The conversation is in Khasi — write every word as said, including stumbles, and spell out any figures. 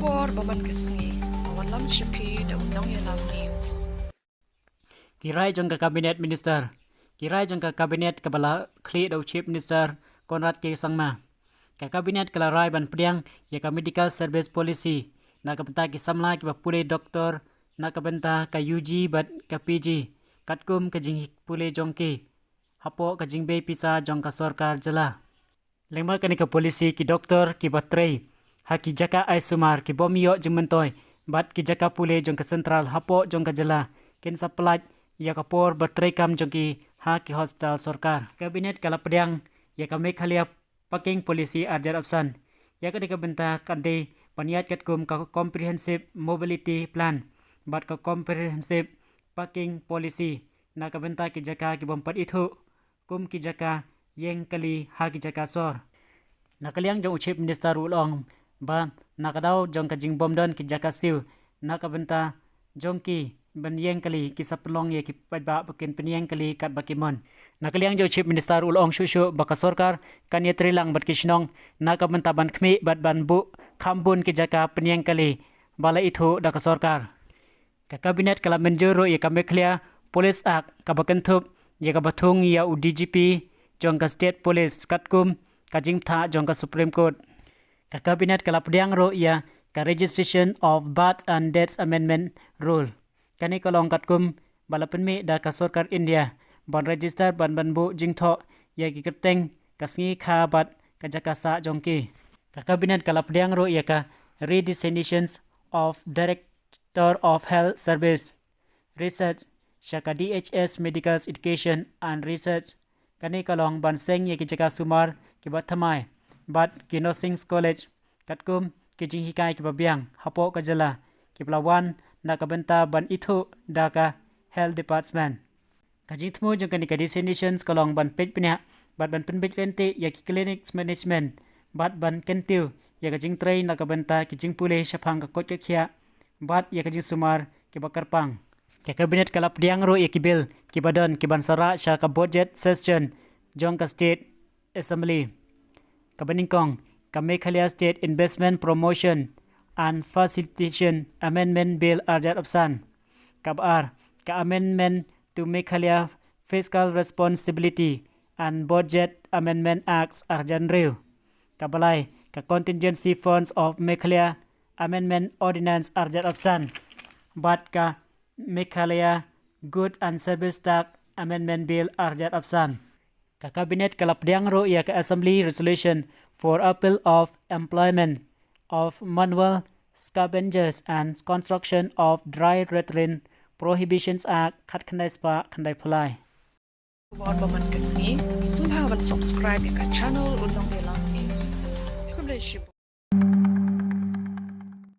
Por ba man ka sngi, ka wan lam sha phi da u Nongïalam News. Ki rai jong ka Cabinet Minister. Ki rai jong ka Cabinet kaba la khlieh da u Chief Minister Conrad K Sangma. Ka Cabinet ka la rai ban pdiang ïa ka Medical Service Policy na ka bynta ki samla kiba pule doktor na ka bynta ka U G bad ka P G, katkum ka jingpule jong ki hapoh ka jingbei pisa jong ka sorkar jylla. Lyngba kane ka policy, ki doktor kiba trei ha ki jaka ai sumar kibym ïoh jingmyntoi bad ki jaka pule jong ka central hapoh jong ka jylla kin sa pyllait ïa ka por ba trei kam jong ki ha ki hospital sorkar. Cabinet ka la pdiang ïa ka Meghalaya Parking Policy ar hajar arphew san. Ïa kane ka bynta kan dei ban ïaid katkum ka Comprehensive Mobility Plan bad ka Comprehensive Parking Policy na ka bynta ki jaka kibym pat ithuh kum ki jaka ïeng kali ha ki jaka sor. Na ka liang jong u Chief Minister u la ong ba na ka daw jong ka jingbymdon ki jaka siew na ka bynta jong ki ban ïeng kali, ki sa pynlong ïa ki paidbah ba kin pynïeng kali katba ki mon. Na ka liang jong u Chief Minister u la ong shuh shuh ba ka sorkar kan ïatrei lang bad ki shnong na ka bynta ban khmih bad ban buh kham bun ki jaka pynïeng kali ba la ithuh da ka sorkar. Ka Cabinet ka la mynjur ruh ïa ka Meghalaya Police Act kaba kynthup ïa kaba thung ïa u D G P jong ka State Police katkum ka jingbthah jong ka Supreme Court. Ka Cabinet ka la pdiang ruh ïa ka Registration of Birth and Deaths Amendment Rule. Kane ka long katkum ba la pynmih da ka sorkar India ban register bad ban buh jingthoh ïa ki kyrteng, ka sngi kha bad ka jaka sah jong ki. Ka Cabinet ka la pdiang ruh ïa ka Redesignations of Director of Health Service Research sha ka D H S Medical Education and Research. Kane ka long ban seng ïa ki jaka sumar kiba thymmai bad ki nursing college katkum ki jinghikai kiba biang hapoh ka jylla kiba la wan na ka bynta ban ithuh da ka Health Department. Ka jingthmu jong kane ka designations ka long ban peit bniah bad ban pynbeit lynti ïa ki clinics management bad ban kyntiew ïa ka jingtrei na ka bynta ki jingpule shaphang ka koit ka khiah bad ïa ka jingsumar kiba kyrpang. Ka Cabinet ka la pdiang ruh ïa ki bill kiba don kiban sa rah sha ka budget session jong ka State Assembly. Kaba nyngkong, ka Meghalaya State Investment Promotion and Facilitation Amendment Bill ar hajar arphew san. Kaba ar, ka Amendment to Meghalaya Fiscal Responsibility and Budget Amendment Act ar hajar hynriew. Kaba lai, ka Contingency Funds of Meghalaya Amendment Ordinance ar hajar arphew san. Bad ka Meghalaya Good and Service Tax Amendment Bill ar hajar arphew san. Ka Cabinet ka la pdiang ruh ïa ka Assembly Resolution for Appeal of Employment of Manual Scavengers and Construction of Dry Latrine Prohibitions Act khatkhyndai spah khyndaiphew lai. Khubor ba man ka sngi, sngewbha ban subscribe ïa ka channel U Nongïalam News. Khublei shibun.